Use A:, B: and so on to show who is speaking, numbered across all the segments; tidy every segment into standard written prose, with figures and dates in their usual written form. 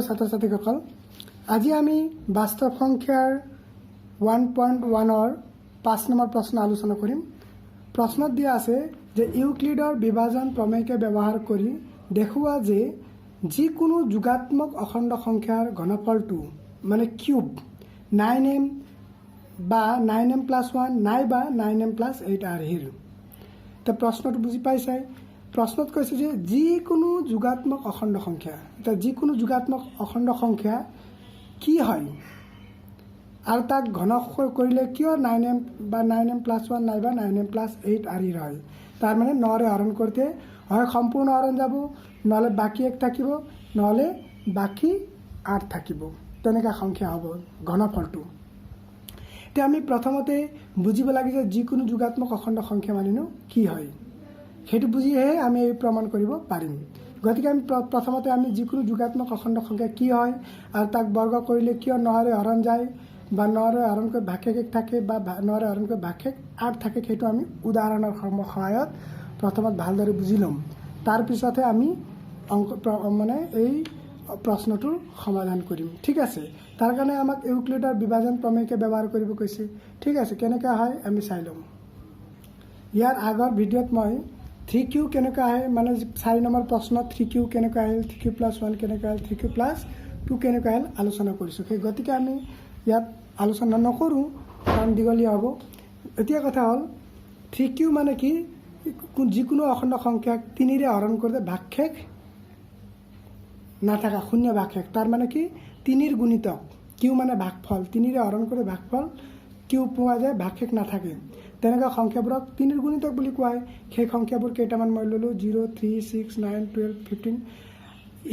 A: ছাত্ৰ ছাত্ৰীসকল, আজি আমি বাস্তৱ সংখ্যাৰ 1.1ৰ 5 নম্বৰ প্ৰশ্ন আলোচনা কৰিম। প্ৰশ্নত দিয়া আছে যে ইউক্লিডৰ বিভাজন প্ৰমেয়কে ব্যৱহাৰ কৰি দেখুওৱা যে যিকোনো যোগাত্মক অখণ্ড সংখ্যাৰ ঘনফলটো, মানে কিউব, 9 এম বা 9 এম প্লাছ 1 নাইবা 9 এম প্লাছ 8 আৰ্হিৰ। এতিয়া প্ৰশ্নটো বুজি পাইছাই। প্ৰশ্নত কৈছে যে যিকোনো যোগাত্মক অখণ্ড সংখ্যা। এতিয়া যিকোনো যোগাত্মক অখণ্ড সংখ্যা কি হয় আৰু তাক ঘন কৰিলে কিয় 9 এম বা 9 এম প্লাছ 1 নাইবা 9 এম প্লাছ 8 আৰ্হিৰ হয়? তাৰমানে নৰে হৰণ কৰোঁতে হয় সম্পূৰ্ণ হৰণ যাব, নহ'লে বাকী এক থাকিব, নহ'লে বাকী আঠ থাকিব। তেনেকুৱা সংখ্যা হ'ব ঘনফলটো। এতিয়া আমি প্ৰথমতে বুজিব লাগে যে যিকোনো যোগাত্মক অখণ্ড সংখ্যা মানেনো কি হয়। সেইটো বুজিহে আমি এই প্ৰমাণ কৰিব পাৰিম। গতিকে আমি প্ৰথমতে আমি যিকোনো যোগাত্মক অখণ্ড সংখ্যা কি হয় আৰু তাক বৰ্গ কৰিলে কিয় নৰে হৰণ যায় বা নৰে হৰণ কৰি ভাগশেষ এক থাকে বা নৰে হৰণ কৰি ভাগশেষ আঠ থাকে, সেইটো আমি উদাহৰণৰ সহায়ত প্ৰথমত ভালদৰে বুজি ল'ম। তাৰপিছতহে আমি অংক মানে এই প্ৰশ্নটোৰ সমাধান কৰিম, ঠিক আছে? তাৰ কাৰণে আমাক ইউক্লিডৰ বিভাজন প্ৰমেয়কে ব্যৱহাৰ কৰিব কৈছে, ঠিক আছে? কেনেকুৱা হয় আমি চাই ল'ম। ইয়াৰ আগৰ ভিডিঅ'ত মই থ্ৰী কিউ কেনেকুৱা আহে, মানে 4 নম্বৰ প্ৰশ্নত থ্ৰী কিউ কেনেকুৱা আহিল, থ্ৰী কিউ প্লাছ ওৱান কেনেকুৱা আহিল, থ্ৰী কিউ প্লাছ টু কেনেকুৱা আহিল আলোচনা কৰিছোঁ। সেই গতিকে আমি ইয়াত আলোচনা নকৰোঁ, কাৰণ দীঘলীয়া হ'ব। এতিয়া কথা হ'ল, থ্ৰী কিউ মানে কি? যিকোনো অখণ্ড সংখ্যাক তিনিৰে হৰণ কৰিলে ভাগশেষ নাথাকা, শূন্য ভাগশেষ। তাৰ মানে কি? তিনিৰ গুণিতক, কিউ মানে ভাগফল, তিনিৰে হৰণ কৰি ভাগফল কিউ পোৱা যায়, ভাগশেষ নাথাকে। তেনেকুৱা সংখ্যাবোৰক তিনিৰ গুণিতক বুলি কোৱা হয়। সেই সংখ্যাবোৰ কেইটামান মই ল'লোঁ, 0, 3, 6, 9, 12, 15।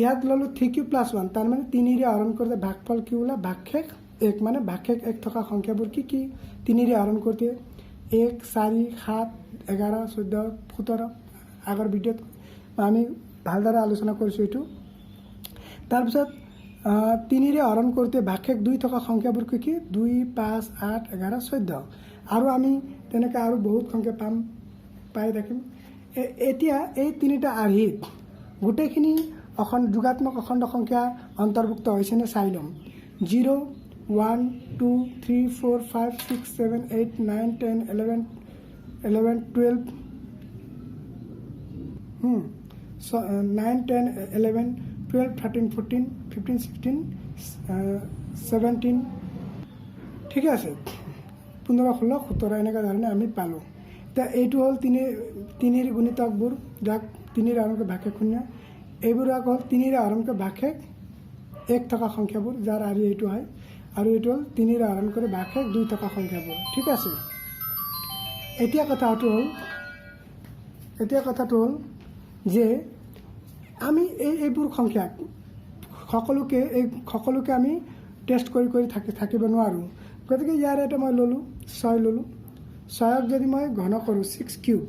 A: ইয়াত ল'লোঁ থ্ৰী কিউ প্লাছ ওৱান। তাৰমানে তিনিৰে হৰণ কৰিলে ভাগফল কিউ ওলাই, ভাগশেষ এক। মানে ভাগশেষ এক থকা সংখ্যাবোৰ কি কি তিনিৰে হৰণ কৰোঁতে? এক, চাৰি, সাত, 11, 14, 17। আগৰ ভিডিঅ'ত আমি ভালদৰে আলোচনা কৰিছোঁ এইটো। তাৰপিছত তিনিৰে হৰণ কৰোঁতে ভাগশেষ দুই থকা সংখ্যাবোৰ কি কি? দুই, পাঁচ, আঠ, 11, 14। আৰু আমি তেনেকৈ আৰু বহুত সংখ্যা পাম, পাই থাকিম। এতিয়া এই তিনিটা আৰ্হিত গোটেইখিনি যোগাত্মক অখণ্ড সংখ্যা অন্তৰ্ভুক্ত হৈছেনে চাই ল'ম। 0, 1, 2, 3, 4, 5, 6, 7, 8, 9, 10, 11, 11, 12, 9, 10, 11, 12, 13, 14, 15, 16, 17, ঠিকে আছে, 15, 16, 17, এনেকুৱা ধৰণে আমি পালোঁ। এতিয়া এইটো হ'ল তিনিৰ গুণিতকবোৰ, যাক তিনিৰ হৰণকৈ ভাগশেষ শূন্য। এইবোৰ আকৌ হ'ল তিনিৰে হৰণকৈ ভাগশেষ এক থকা সংখ্যাবোৰ, যাৰ আৰ্হি এইটো হয়। আৰু এইটো হ'ল তিনিৰে হৰণ কৰি ভাগশেষ দুই থকা সংখ্যাবোৰ, ঠিক আছে? এতিয়া কথাটো হ'ল যে আমি এইবোৰ সংখ্যাক সকলোকে আমি টেষ্ট কৰি কৰি থাকিব নোৱাৰোঁ। গতিকে ইয়াৰ এটা মই ল'লোঁ, ছয় ল'লোঁ। ছয়ক যদি মই ঘন কৰোঁ, ছিক্স কিউব,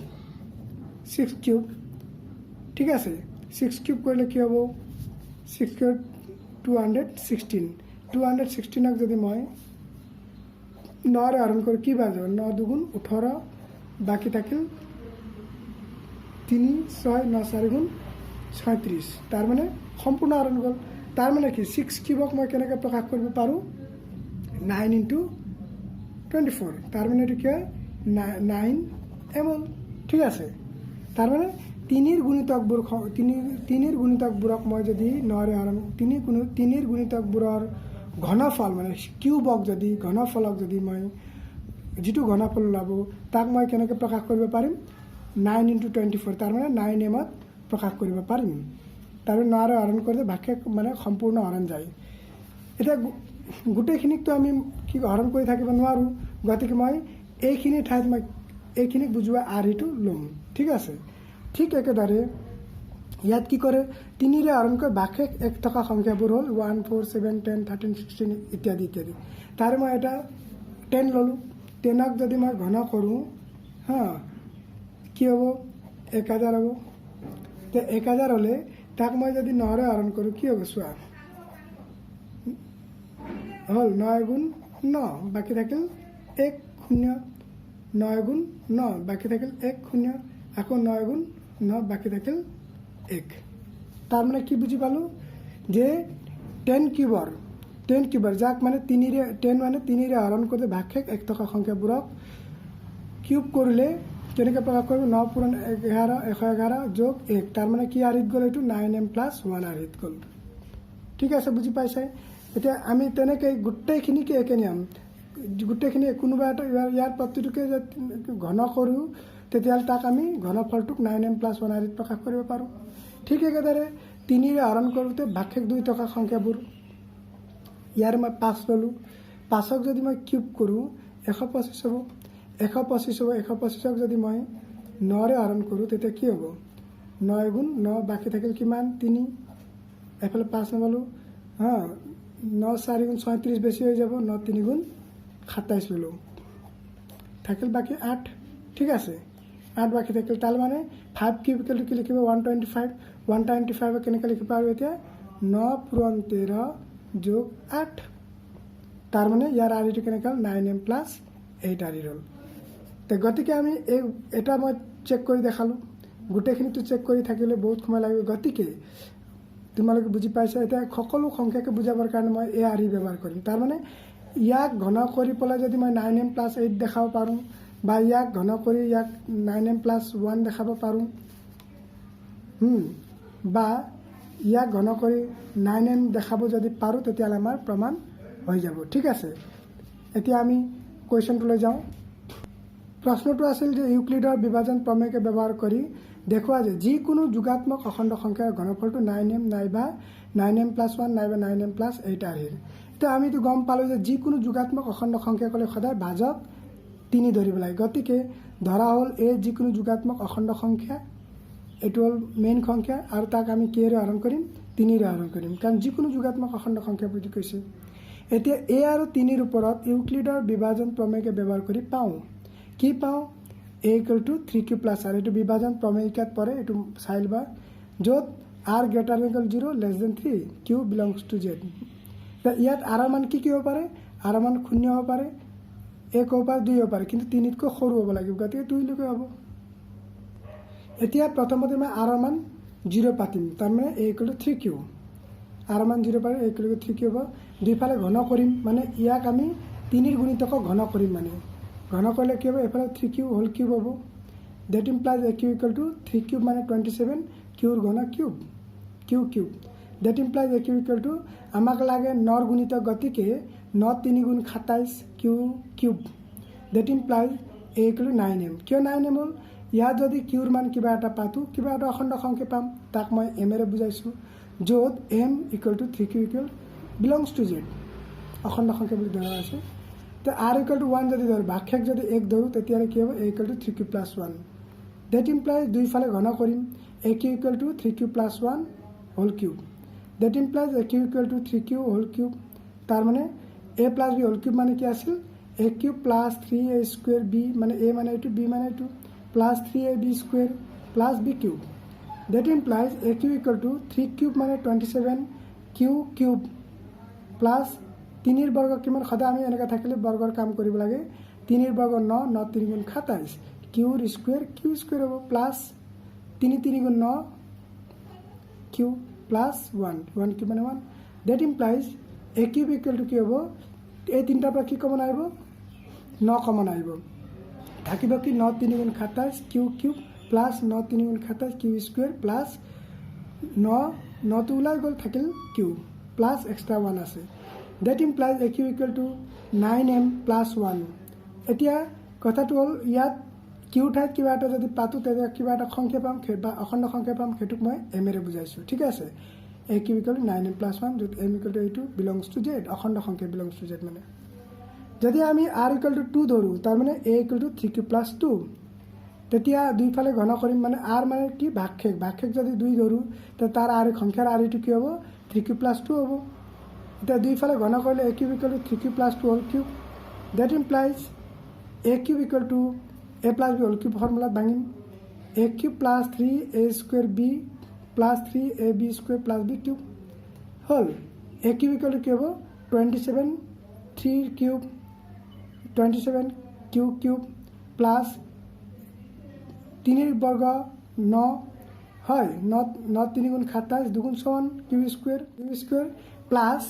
A: ছিক্স কিউব, ঠিক আছে? ছিক্স কিউব কৰিলে কি হ'ব? Six cube 216। 216ক যদি মই নৰে হৰণ কৰোঁ, কি বাজিব? ন দুগুণ 18, বাকী থাকিল তিনি, ছয়, ন চাৰি গুণ 36। তাৰমানে সম্পূৰ্ণ হৰণ গ'ল। তাৰমানে কি, ছিক্স কিউবক মই কেনেকৈ প্ৰকাশ কৰিব পাৰোঁ? 9 ইণ্টু 24। তাৰমানে এইটো কি হয়? 9 এম হ'ল, ঠিক আছে? তাৰমানে তিনিৰ গুণিতকবোৰক মই যদি নৰে হৰণ, তিনিৰ গুণিতকবোৰৰ ঘনফল, মানে কিউবক যদি, ঘনফলক যদি মই, যিটো ঘনফল ওলাব তাক মই কেনেকৈ প্ৰকাশ কৰিব পাৰিম? 9 ইণ্টু 24। তাৰমানে 9 এমত প্ৰকাশ কৰিব পাৰিম। তাৰমানে নৰে হৰণ কৰিলে ভাগশেষ, মানে সম্পূৰ্ণ হৰণ যায়। এতিয়া গোটেইখিনিকতো আমি কি হৰণ কৰি থাকিব নোৱাৰোঁ। গতিকে মই এইখিনি ঠাইত মই এইখিনিক বুজোৱা আৰ্হিটো ল'ম, ঠিক আছে? ঠিক একেদৰে ইয়াত কি কৰে? তিনিৰে হৰণ কৰি ভাগশেষ এক থকা সংখ্যাবোৰ হ'ল 1, 4, 7, 10, 13, 16 ইত্যাদি ইত্যাদি। তাৰে মই এটা 10 ল'লোঁ। 10ক যদি মই ঘন কৰোঁ, হা, কি হ'ব? 1000 হ'ব। তে 1000 হ'লে তাক মই যদি নৰে হৰণ কৰোঁ, কি হ'ব চোৱা। হ'ল ন গুণ ন, বাকী থাকিল এক শূন্য। ন গুণ ন, বাকী থাকিল এক শূন্য। আকৌ ন গুণ ন, বাকী থাকিল এক। তাৰমানে কি বুজি পালোঁ যে 10 কিউবৰ যাক মানে তিনিৰে, 10 মানে তিনিৰে হৰণ কৰোঁতে ভাগশেষ এক থকা সংখ্যাবোৰক কিউব কৰিলে কেনেকৈ প্ৰকাশ কৰিব? 9 পূৰণ 11, 111 যোগ এক। তাৰমানে কি আৰ্হিত গ'ল এইটো? 9 এম প্লাছ 1 আৰ্হিত গ'ল। ঠিক আছে, বুজি পাইছে? এতিয়া আমি তেনেকৈ গোটেইখিনিকে একে নিয়ম, গোটেইখিনি কোনোবা এটা ইয়াৰ প্ৰতিটোকে যদি ঘন কৰোঁ, তেতিয়াহ'লে তাক আমি ঘনফলটোক 9 এম প্লাছ 1 আৰ্হিত প্ৰকাশ কৰিব পাৰোঁ। ঠিক একেদৰে তিনিৰে হৰণ কৰোঁতে ভাগশেষ দুই থকা সংখ্যাবোৰ, ইয়াৰ মই পাঁচ ল'লোঁ। পাঁচক যদি মই কিউব কৰোঁ, 125 হ'ব। 125 হ'ব। 125ক যদি মই নৰে হৰণ কৰোঁ, তেতিয়া কি হ'ব? নয় গুণ ন, বাকী থাকিল কিমান? তিনি। এফালে পাঁচ নাপালোঁ। হা, ন চাৰি গুণ 36, বেছি হৈ যাব। ন তিনি গুণ 27 ল'লোঁ, থাকিল বাকী আঠ। ঠিক আছে, আঠ বাকী থাকিল। তাৰ মানে ফাইভ কিউব ইকুৱেল কি লিখিব? 125। 125 কেনেকৈ লিখিব পাৰোঁ এতিয়া? 9 পূৰণ 13 যোগ আঠ। তাৰমানে ইয়াৰ আৰ্হিটো কেনেকৈ হ'ল? 9 এম প্লাছ 8 আৰ্হিৰ হ'ল। তে গতিকে আমি এই এটা মই চেক কৰি দেখালোঁ। গোটেইখিনিতো চেক কৰি থাকিলে বহুত সময় লাগিব। গতিকে তোমালোকে বুজি পাইছা। এতিয়া সকলো সংখ্যাকে বুজাবৰ কাৰণে মই এই আৰ্হি ব্যৱহাৰ কৰিম। তাৰমানে ইয়াক ঘন কৰি পেলাই যদি মই 9 এম প্লাছ 8 দেখাব পাৰোঁ বা ইয়াক ঘন কৰি ইয়াক 9 এম প্লাছ 1 দেখাব পাৰোঁ বা ইয়াক ঘন কৰি 9 এম দেখাব যদি পাৰোঁ, তেতিয়াহ'লে আমাৰ প্ৰমাণ হৈ যাব। ঠিক আছে, এতিয়া আমি কুৱেশ্যনটোলৈ যাওঁ। প্ৰশ্নটো আছিল যে ইউক্লিডৰ বিভাজন প্ৰমেয়কে ব্যৱহাৰ কৰি দেখুওৱা যে যিকোনো যোগাত্মক অখণ্ড সংখ্যাৰ ঘনফলটো 9 এম নাইবা 9 এম প্লাছ 1 নাইবা 9 এম প্লাছ 8 আৰ্হিৰ। এতিয়া আমিতো গম পালোঁ যে যিকোনো যোগাত্মক অখণ্ড সংখ্যা ক'লে সদায় ভাজক তিনি ধৰিব লাগে। গতিকে ধৰা হ'ল এ যিকোনো যোগাত্মক অখণ্ড সংখ্যা, এইটো হ'ল মেইন সংখ্যা আৰু তাক আমি কিহেৰে হৰণ কৰিম? তিনিৰে হৰণ কৰিম, কাৰণ যিকোনো যোগাত্মক অখণ্ড সংখ্যা বুলি কৈছে। এতিয়া এ আৰু তিনিৰ ওপৰত ইউক্লিডৰ বিভাজন প্ৰমেয়কে ব্যৱহাৰ কৰি পাওঁ। কি পাওঁ? A equal to three q plus r। এইটো বিভাজন প্ৰমেয়িকাত পৰে, এইটো চাই ল'বা, য'ত r greater equal zero, less than three, q belongs to Z। ইয়াত আৰৰ মান কি কি হ'ব পাৰে? আৰৰ মান শূন্য হ'ব পাৰে, এক হ'ব পাৰে, দুই হ'ব পাৰে, কিন্তু তিনিতকৈ সৰু হ'ব লাগিব। গতিকে দুইলৈকে হ'ব। এতিয়া প্ৰথমতে মই আৰৰ মান জিৰ' পাতিম। তাৰমানে a equal to three q। আৰৰ মান জিৰ' পাৰি a equal to three q হ'ব। দুইফালে ঘন কৰিম, মানে ইয়াক আমি তিনিৰ গুণিতকক ঘন কৰিম। মানে ঘন কৰিলে কি হ'ব? এইফালে থ্ৰী কিউ হোল কিউব হ'ব। That implies a cube equal to three cube মানে 27, কিউৰ ঘন cube, q cube। That implies a cube equal to, আমাক লাগে নৰ গুণিতক, গতিকে ন তিনি গুণ 27 q cube। That implies a equal to 9 m। কিয় 9 এম হ'ল? ইয়াত যদি কিউৰ মান কিবা এটা পাতোঁ, কিবা এটা অখণ্ড সংখ্যা পাম, তাক মই এমেৰে বুজাইছোঁ, য'ত m equal to three q equal belongs to Z, অখণ্ড সংখ্যা বুলি ধৰা আছে। তো আৰ ইকুৱেল টু 1 যদি ধৰোঁ, ভাগশেষ যদি এক ধৰোঁ, তেতিয়াহ'লে কি হ'ব? A equal to three q plus one। That implies দুইফালে ঘন কৰিম, a cube equal to three q plus one whole cube। That implies a cube equal to three q whole cube। তাৰমানে a plus b whole cube মানে কি আছিল? A cube plus three a square b, মানে এ মানে এইটো, B মানে এইটো, plus three a b square plus b cube। That implies a cube equal to three cube মানে 27 কিউ কিউব প্লাছ তিনিৰ বৰ্গ কিমান? সদায় আমি এনেকৈ থাকিলে বৰ্গৰ কাম কৰিব লাগে। তিনিৰ বৰ্গ ন, ন তিনি গুণ 27, কিউৰ স্কুৱেৰ কিউ স্কুৱেৰ হ'ব, প্লাছ তিনি তিনি গুণ ন q plus one। One cube মানে one। That implies a cube equal to কি হ'ব? এই তিনিটাৰ পৰা কি কমন আহিব? ন কমন আহিব। থাকিব কি? ন তিনি গুণ 27 কিউ কিউব প্লাছ ন তিনি গুণ 27 কিউ স্কুৱেৰ প্লাছ ন, নটো ওলাই গ'ল, থাকিল কিউ প্লাছ এক্সট্ৰা ওৱান আছে। That implies a cube equal to 9 m plus one। এতিয়া কথাটো হ'ল, ইয়াত কিউ ঠাইত কিবা এটা যদি পাতোঁ, তেতিয়া কিবা এটা সংখ্যা পাম বা অখণ্ড সংখ্যা পাম, সেইটোক মই এমেৰে বুজাইছোঁ। ঠিক আছে, a cube equal to 9 m plus one, য'ত এম ইকুৱেল টু এইটো বিলংছ টু জেড, অখণ্ড সংখ্যা বিলংছ টু জেড। মানে যদি আমি আৰ ইকুৱেল টু টু ধৰোঁ, তাৰমানে a equal to three q plus two, তেতিয়া দুইফালে ঘন কৰিম। মানে আৰ মানে কি? ভাগশেষ। ভাগশেষ যদি দুই ধৰোঁ, তেতিয়া তাৰ আৰ সংখ্যাৰ আৰ্হিটো কি হ'ব? থ্ৰী কিউ প্লাছ টু হ'ব। এতিয়া দুইফালে ঘন কৰিলে a cube equal to three q plus two whole cube। That implies a cube equal to a plus b whole cube ফৰ্মুলাত ভাঙিম, a cube plus three a square b plus three a b square plus b cube হ'ল। এ cube equal to কি হ'ব? 27 three cube, 27 q cube plus তিনিৰ বৰ্গ ন হয়, ন ন তিনি গুণ 27, দুগুণ 54 q square, q square plus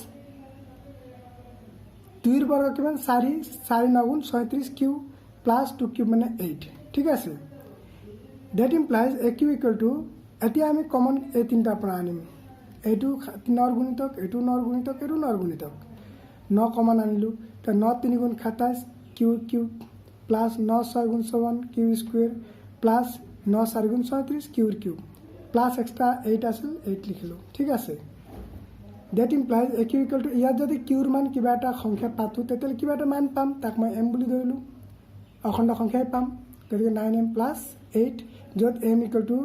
A: দুইৰ বৰ্গ কিমান? চাৰি। চাৰি নগুণ 36 কিউ, প্লাছ টু কিউব মানে এইট, ঠিক আছে? That implies a cube equal to, এতিয়া আমি কমন এই তিনিটাৰ পৰা আনিম। এইটো নৰ গুণিতক, এইটো নৰ গুণিতক, এইটো নৰ গুণিতক। ন কমন আনিলোঁ। তো ন তিনি গুণ 27 কিউ কিউব, প্লাছ ন ছয় গুণ 54 কিউ স্কুৱেৰ, প্লাছ ন চাৰি গুণ 36 কিউৰ কিউব, প্লাছ এক্সট্ৰা এইট আছিল, এইট লিখিলোঁ, ঠিক আছে? That implies a cube equal to, ইয়াত যদি কিউৰ মান কিবা এটা সংখ্যা পাতোঁ, তেতিয়াহ'লে কিবা এটা মান পাম। তাক মই এম বুলি ধৰিলোঁ। অখণ্ড সংখ্যাই পাম। গতিকে নাইন এম প্লাছ এইট, য'ত m equal to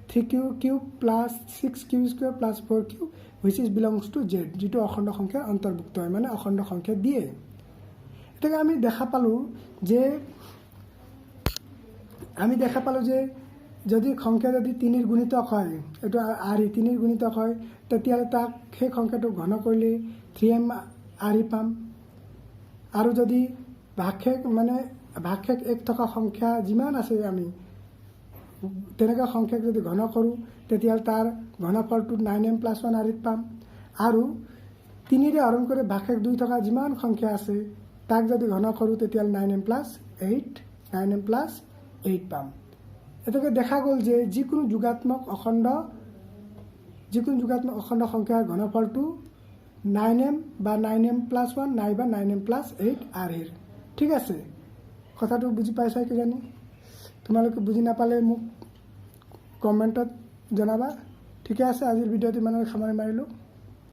A: three q cube plus six q square plus four q, which is belongs to Z, যিটো অখণ্ড সংখ্যাৰ অন্তৰ্ভুক্ত হয়, মানে অখণ্ড সংখ্যা দিয়ে। এতিয়া আমি দেখা পালোঁ যে যদি সংখ্যা যদি তিনিৰ গুণিতক হয়, এইটো আৰ্হি তিনিৰ গুণিতক হয়, তেতিয়াহ'লে তাক সেই সংখ্যাটো ঘন কৰিলে থ্ৰী এম আৰ্হি পাম। আৰু যদি ভাগশেষ, মানে ভাগশেষ এক থকা সংখ্যা যিমান আছে, আমি তেনেকুৱা সংখ্যাক যদি ঘন কৰোঁ, তেতিয়াহ'লে তাৰ ঘনফলটো নাইন এম প্লাছ ওৱান আৰ্হিত পাম। আৰু তিনিৰে হৰণ কৰি ভাগশেষ দুই থকা যিমান সংখ্যা আছে, তাক যদি ঘন কৰোঁ, তেতিয়াহ'লে nine m plus eight পাম। এতেকে দেখা গ'ল যে যিকোনো যোগাত্মক অখণ্ড সংখ্যাৰ ঘনফলটো নাইন এম বা নাইন এম প্লাছ ওৱান নাইবা নাইন এম প্লাছ এইট আৰ্হিৰ। ঠিক আছে, কথাটো বুজি পাইছা কিজানি। তোমালোকে বুজি নাপালে মোক কমেণ্টত জনাবা। ঠিকে আছে, আজিৰ ভিডিঅ'টো ইমানতে সামৰণি মাৰিলোঁ।